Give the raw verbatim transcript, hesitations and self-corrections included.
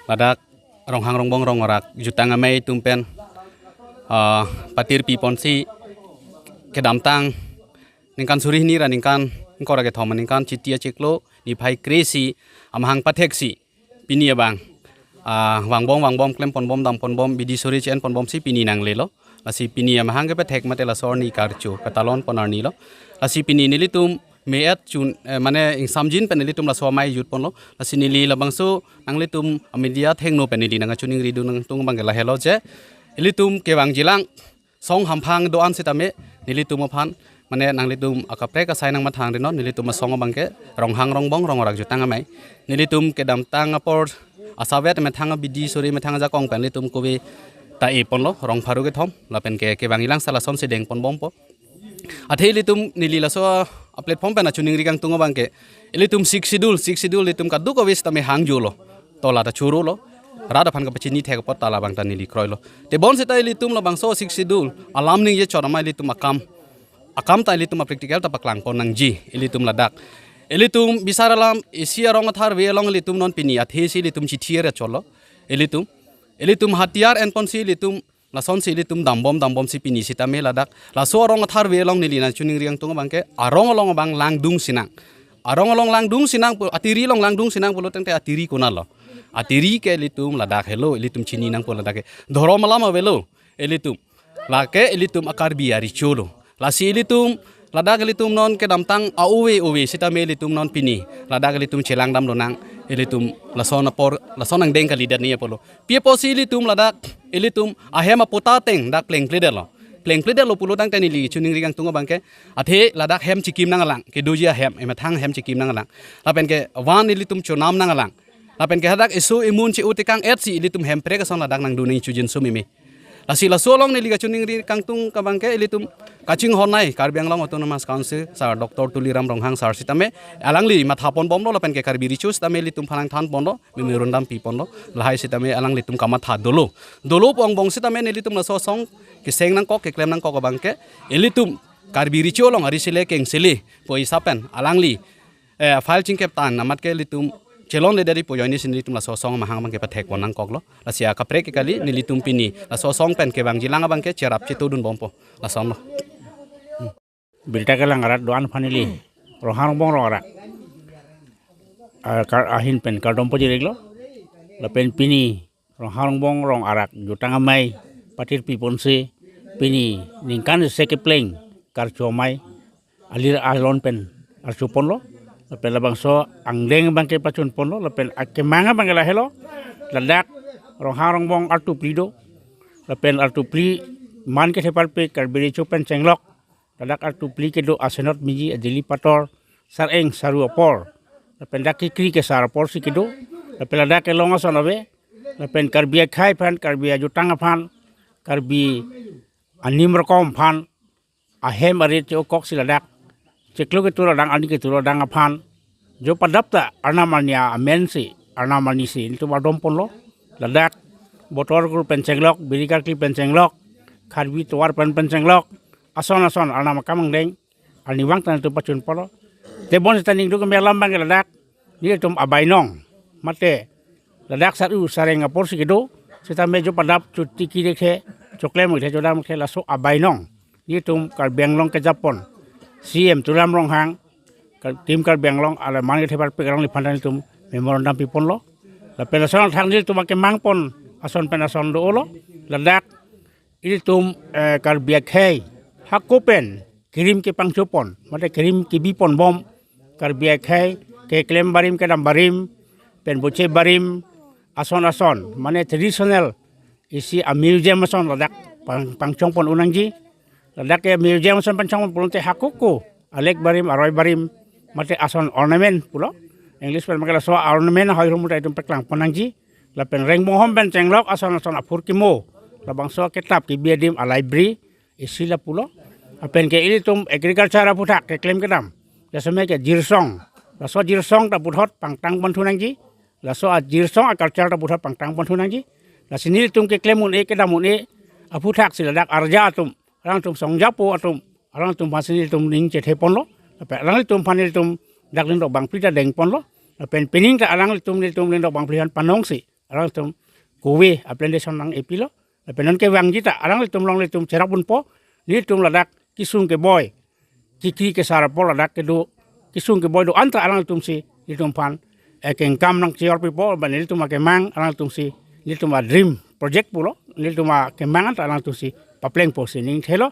ladak Ronghang Rongbong Rong Arak Jutang Amei atum pen, ah, patirpi ponsi kedamtang ningkan suri hini ra ningkan ingkoi ra kethom aningkan Chiti achiklo niphai kre-isi amahang patheksi pini abang, ah, vangbom vangbom klem ponbom dam ponbom bidi suri che-en ponbomsi pini nanglelo. Lasi pini amahang kepethek mate laso arni karcho katalon pon arni lo. Lasi pini nelitum me-et chun, eh, mane ingsamjin pen nelitum laso amei jut ponlo. Lasi neli labangso nanglitum media athengno pen neli nangkachiningri dun nangtung abang ke lahelo je, ilitum kevangjilang song hamphang do-an sitame nelitum aphan, mane nanglitum akaprek asai nangmathang ri non, nelitum asong abang ke Ronghang Rongbong Rong Arak Jutang Amei. Nelitum kedamtang apor asavet methang abidi suri methang ajakong pen nelitum kove ta-e ponlo, rong pharo kethom, lapen ke kevangjilang sa lasonsi deng ponbompo. Athe ilitum neli laso a-platform pen kachiningri kangtung abang ke, ilitum Sixth Schedule, Sixth Schedule ilitum kadokave sitame hangjo lo, tola ta choro lo, rat aphan kapachini thek apot ta labang ta neli kroilo. Tebon seta ilitum labangso Sixth Schedule alam ningje chot amei ilitum akam, akam ta ilitum a-practical ta paklang pon nangji ilitum ladak. Ilitum bisar alam isi arong atharve along ilitum non pini athesi ilitum chithi ra cholo. Ilitum, ilitum hatiyar en ponsi ilitum lasonsi ilitum dambom dambomsi pini sitame ladak laso arong atharve along neli nangchiningri kangtung abang ke arong along abang langdung sinang. Arong along langdung sinang pu-, atiri along langdung sinang pulo tangte atiri konatlo? Atiri ke ilitum ladak helo, ilitum chini nangpo ladak ke. Dhorom alam avelo ilitum. Lake ilitum a-Karbi arecho lo. Lasi ilitum, ladak ilitum non kedamtang a-ove ove sitame ilitum non pini ladak ilitum chelang dam lonang, ilitum lason apor, lason angdeng kalidet ni apotlo. Pi apotsi ilitum ladak, ilitum ahem aputa ateng dak plengkledetlo. Plengkledetlo pulo tangte neli chiningri kangtung abang ke, athe ladak hem chikim nanglang, kedoji ahem, emethang hem chikim nanglang. Lapen ke van ilitum chonam nanglang. Lapen ke hadak isu imun che-u tekang-etsi ilitum hemprek ason ladak nangdun nangchojinso meme. Lasi laso along neli kachiningri kangtung abang ke ilitum kachinghon nei Karbi Anglong Autonomous Council Sir Doctor Tuliram Ronghang Sir sitame alangli matha ponbomlo lapen ke Karbi recho sitame ilitum aphan nangthan ponlo, memorandum pi ponlo, lahai sitame alanglitum kamatha dolo. Dolo pu angbong sitame nelitum laso asong keseng nangkok keklem nangkok abang ke ilitum Karbi recho along ari sele keng sele pu isap pen alangli, eh, file chingkep tan amat ke ilitum chelonledet ri pu ajoinesi nelitum laso asong amahang abang ke pathek pon nangkoklo. Lasi akaprek ke kali nelitum pini laso asong pen kevangjilang abang ke cherap chetudun bompo. Lasonlo. Birta kelang arat do-an aphan neli Ronghang Rongbong Rong Arak, ah, kar-, ahin pen kardom pajirlo. Lapen pini Ronghang Rongbong Rong Arak Jutang Amei patirpi ponsi pini ningkan isi kepleng karcho amei alir alon pen archo ponlo. Lapen labangso angdeng abang ke pachun ponlo, lapen akemang abang ke lahelo. Ladak Ronghang Rongbong artu phli do. Lapen artu phli man kethe parpik Karbi recho pen chenglok. Ladak artu phli kedo Asenot Miji, Adili Pator, Sareng Saru apor. Lapen dak kekri kesar aporsi kedo. Lapen ladak kelong ason ave. Lapen Karbi akhei aphan, Karbi ajutang aphan, Karbi anim rokom aphan ahem arit che-okoksi ladak chiklo ketur adang, arni ketur adang aphan jo padap ta arnam arni amensi, arnam arnisi nelitum ardom ponlo. Ladak botor kur pen chenglok, biri karkli pen chenglok, Karbi tovar pen pen chenglok, ason ason arnam akam angdeng arnivang ta nelitum pachun ponlo. Tebon seta ningduk keme alam abang ke ladak nelitum abainong mate ladak Saru Sareng aporsi kedo, sitame jo padap chotiki kethe, choklem kethe, chodam kethe, laso abainong nelitum Karbi Anglong kejapon C M Tuliram Ronghang, Kar-, Team Karbi Anglong, alam man kethe parpik alangliphan ta nelitum memorandum pi ponlo. Lapen lason athak nelitum akemang pon ason pen ason dolo. Ladak ilitum, eh, Karbi akhei hako pen kerim kepangcho pon mate kerim kebi ponbom, Karbi akhei keklem barim, kedam barim, pen boche barim, ason ason mane traditional isi a-museum ason ladak pang-, pangchong pon un nangji. Ladak ke museum ason pangchong pon pulote hako ko alek barim, aroi barim, mate ason ornament pulo, English pen mangke laso ornament ahoi ahormu ta itum paklang pon nangji. Lapen Rengbonghom pen chenglok ason ason aphurkimo, labangso akitap kebi adim a-library isi lapulo. Lapen ke ilitum agriculture aphuthak keklem kedam, jasemet ke jirsong, laso jirsong ta puthot pangtang ponthu nangji. Laso ajirsong a-culture ta puthot pangtang ponthu nangji. Lasi nelitum keklem un-e kedam un-e aphuthaksi ladak arja atum, alangtum songjapo atum, alangtum aphansi nelitum ning chethe ponlo. Lapen alanglitum aphan nelitum dak ling dok bangphli ta deng ponlo. Lapen pining ta alanglitum nelitum ling dok bangphli aphan panongsi alangtum kove a-plantation nang-epilo. Lapen non kevangji ta alanglitum longle tum cherap ponpo, nelitum ladak kesung keboi, kiki kesar apor ladak kedo, kesung keboi do-an ta alangtumsi nelitum aphan, eh, kengkam nangchijor pipo, ba nelitum akemang alangtumsi, nelitum a-dream project pulo, nelitum akemang anta alangtumsi paplengpo pusi ning thelo.